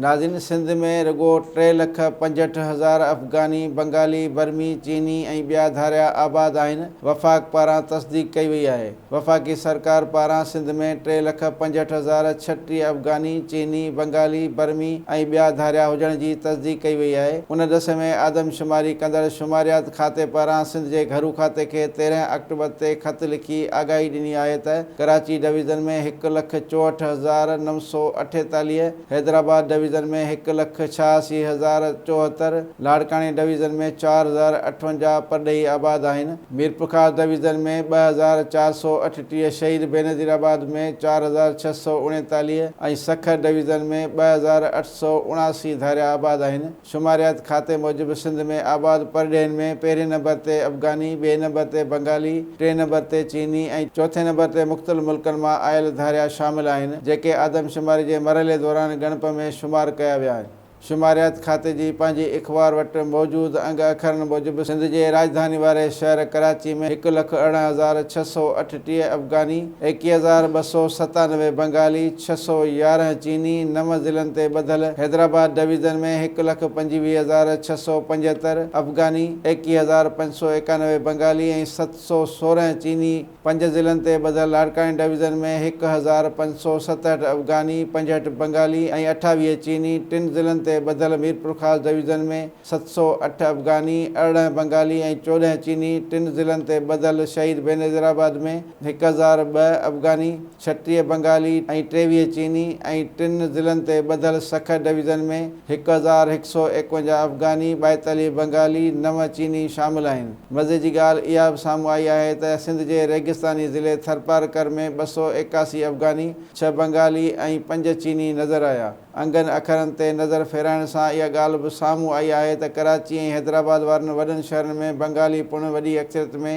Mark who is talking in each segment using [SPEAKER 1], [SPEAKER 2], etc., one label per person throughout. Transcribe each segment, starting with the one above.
[SPEAKER 1] ناظرين سنڌ ۾ رڳو ٽي لک 65 هزار افغاني، بنگالي، برمي، چيني ۽ ٻيا ڌاريا آباد آهن، وفاق پاران تصديق ڪئي وئي آهي. وفاقي سرڪار پاران سنڌ ۾ ٽي لک 65 هزار 36 افغاني، چيني، بنگالي، برمي ۽ ٻيا ڌاريا هجڻ جي تصديق ڪئي وئي آهي. ان ڏس ۾ آدمشماري ڪندڙ شماريات کاتي پاران سنڌ جي گهرو کاتي کي 13 آڪٽوبر تي خط لکي آگاهي ڏني آهي ته ڪراچي ڊويزن ۾ هڪ لک 64,948، حيدرآباد ڊويزن ۾ هڪ لک 86,074، لاڙڪاڻي ڊويزن ۾ 4058 پرڏيهي آباد آهن. ميرپورخاص ڊويزن ۾ 2438، شهيد بينظير آباد ۾ 4639 ۽ سکر ڊويزن ۾ 2879 ڌاريا آباد آهن. شماريات کاتي موجب سنڌ ۾ آباد پرڏيهين ۾ پهرين نمبر تي افغاني، ٻئي نمبر تي بنگالي، ٽئين نمبر تي چيني ۽ چوٿين نمبر تي مختلف ملڪن مان آيل ڌاريا شامل آهن، جيڪي آدمشماري جي مرحلي دوران ڳڻپ ۾ شمار ڪيا ويا آهن. شماريات کاتي جي پنهنجي اخبار وٽ موجود انگ اکرن موجب سنڌ جي راڄڌاني واري شهر ڪراچي ۾ هڪ لک 18,638 افغاني، 21,297 بنگالي، 611 چيني، نو ضلعن تي ٻڌل حيدرآباد ڊويزن ۾ هڪ لک 25,675 افغاني، 21,591 بنگالي ۽ 716 چيني، پنج ضلعن تي ٻڌل لاڙڪاڻي ڊويزن ۾ 1567 افغاني، 65 بنگالي ۽ 28 چيني، ٽن ضلعن تي ٻڌل ميرپورخاص ڊويزن ۾ 708 افغاني، 18 بنگالي ۽ 14 چيني، ٽن ضلعن تي ٻڌل شهيد بينظيرآباد ۾ 1002 افغاني، 36 بنگالي ۽ 23 چيني ۽ ٽن ضلعن تي ٻڌل سکر ڊويزن ۾ 1151 افغاني، 42 بنگالي، نو چيني شامل آهن. مزي جي ڳالهه اها به سامهون آئي آهي ته سنڌ جي ريگستاني ضلعي ٿرپارڪر ۾ 281 افغاني، ڇهه بنگالي ۽ پنج چيني نظر آيا. انگن اکرن تي نظر ڦيرائڻ سان اها ڳالهه به سامهون آئي آهي ته ڪراچي ۽ حيدرآباد وارن وڏن شهرن ۾ بنگالي پڻ وڏي اڪثريت ۾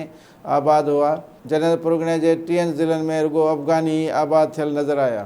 [SPEAKER 1] آباد هئا، جڏهن ته پرڳڻي جي ٽيهن ضلعن ۾ رڳو افغاني ئي آباد ٿيل نظر آيا.